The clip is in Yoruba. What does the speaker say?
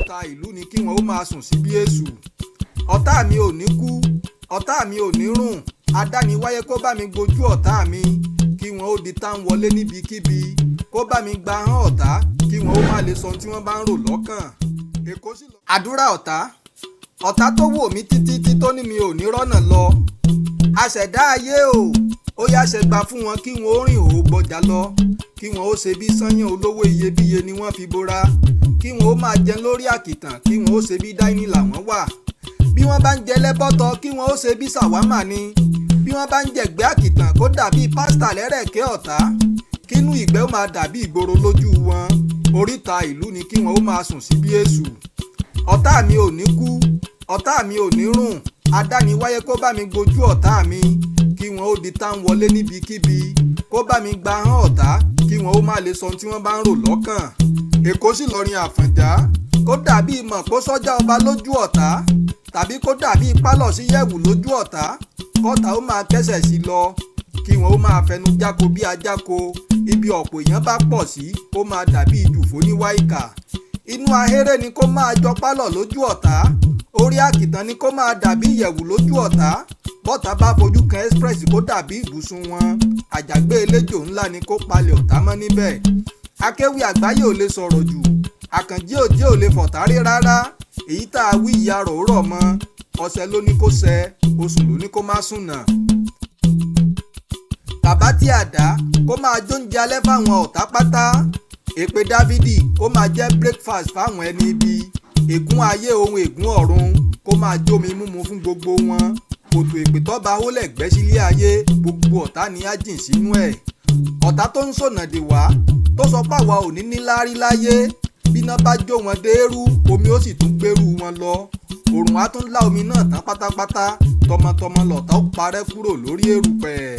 Oríta ìlú ni kí wọn ó máa sùn sí bí èṣù. Ọ̀tá mi ò ní kú, ọ̀tá mi ò ní rùn. Adániwáyé kó bá mi gbojú ọ̀tá mi, kí wọn ó di tá ń wọlé níbikíbi, kó bá mi gba ahọ́n ọ̀tá, kí wọn ó má lè sọ ohun tí wọ́n bá ń rò lọ́kàn. Èkó sì lọ. Àdúrà ọ̀tá. Ọ̀tá tó wò mí títí tí tó ní mi ò ní rọ́nà lọ. Aṣẹ̀dá ayé o, ó yá ṣe gbà fún wọn kí wọn ó rìn òó gbọjà lọ, kí wọn ó ṣe bí sányán olówó iyebíye ni wọ́n fi bora, kí wọn ó máa jẹun lórí àkìtàn, kí wọn ó ṣe bí dáínì làwọn wà. Bí wọ́n bá ń jẹ lẹ́bọ́tọ̀, kí wọ́n ó ṣe bí ṣàwámà ni. Bí wọ́n bá ń jẹ̀gbẹ́ àkìtàn, kó dàbí pásítà lẹ́rẹ̀kẹ́ ọ̀tá, kínú ìgbẹ́ ó máa dàbí ìgboro lójú wọn. Oríta ìlú ni kí wọn ó máa sùn sí bí èṣù. Ọ̀tá mi ò ní kú, ọ̀tá mi ò ní rùn. Adániwáyé kó bá mi gbojú ọ̀tá mi, kí wọn ó di tá ń wọlé níbikíbi, kó bá mi gba ahọ́n ọ̀tá, kí wọn ó má lè sọ ohun tí wọ́n bá ń rò lọ́kàn. Èkó sì lọrin Àfọ̀njá, kó dàbí mọ̀ kó sọ́jà ọba lójú ọ̀tá, tàbí kó dàbí pálọ̀ sí yẹ̀wù lójú ọ̀tá, kọ́ta ó máa kẹ́sẹ̀ sí lọ, kí wọn ó máa fẹnu jáko bí ajáko. Ibi ọ̀pọ̀ èèyàn bá pọ̀ sí, kó máa dàbí ìjùfó ní wáìkà. Inú ahéré ni kó máa jọ pálọ̀ lójú ọ̀tá, orí àkìtàn ni kó máa dàbí ìyẹ̀wù lójú ọ̀tá. Bọ́tà bá fojú kan express, kó dàbí ibùsùn wọn. Àjàgbé eléjò ńlá ni kó palẹ̀ ọ̀tá mọ́ níbẹ̀. Akéwì àgbáyé ò lè sọ̀rọ̀ jù, àkànjí òjé ò lè fọ̀tá rí rárá. Èyí tá a wí ìyá rò rọ̀ mọ́. Ọ̀sẹ̀ ló ní kó ṣẹ, oṣù ló ní kó má sùnà. Bàbá tí àdá kó máa jóúnjẹ alẹ́ fáwọn ọ̀tá pátá. Èpè Dávidi kó máa jẹ́ breakfast fáwọn ẹni ibi. Ègún ayé ohun ègún ọ̀run kó máa jómi múmu fún gbogbo wọn. Kòtò èpè tọ́ba hólẹ̀ gbẹ́ sílé ayé, gbogbo ọ̀tá ni á jìn sínú ẹ̀. Ọ̀tá tó ń sọ̀nà dè wá, tó sọ páwa ò ní níláárí láyé, bíná bá jó wọn déérú, omi ó sì tún gbérú wọn lọ. Òrùn á tún lá omi náà tán pátápátá. Tọmọtọmọ lọ̀tá ó parẹ́ kúrò lórí erùpẹ̀.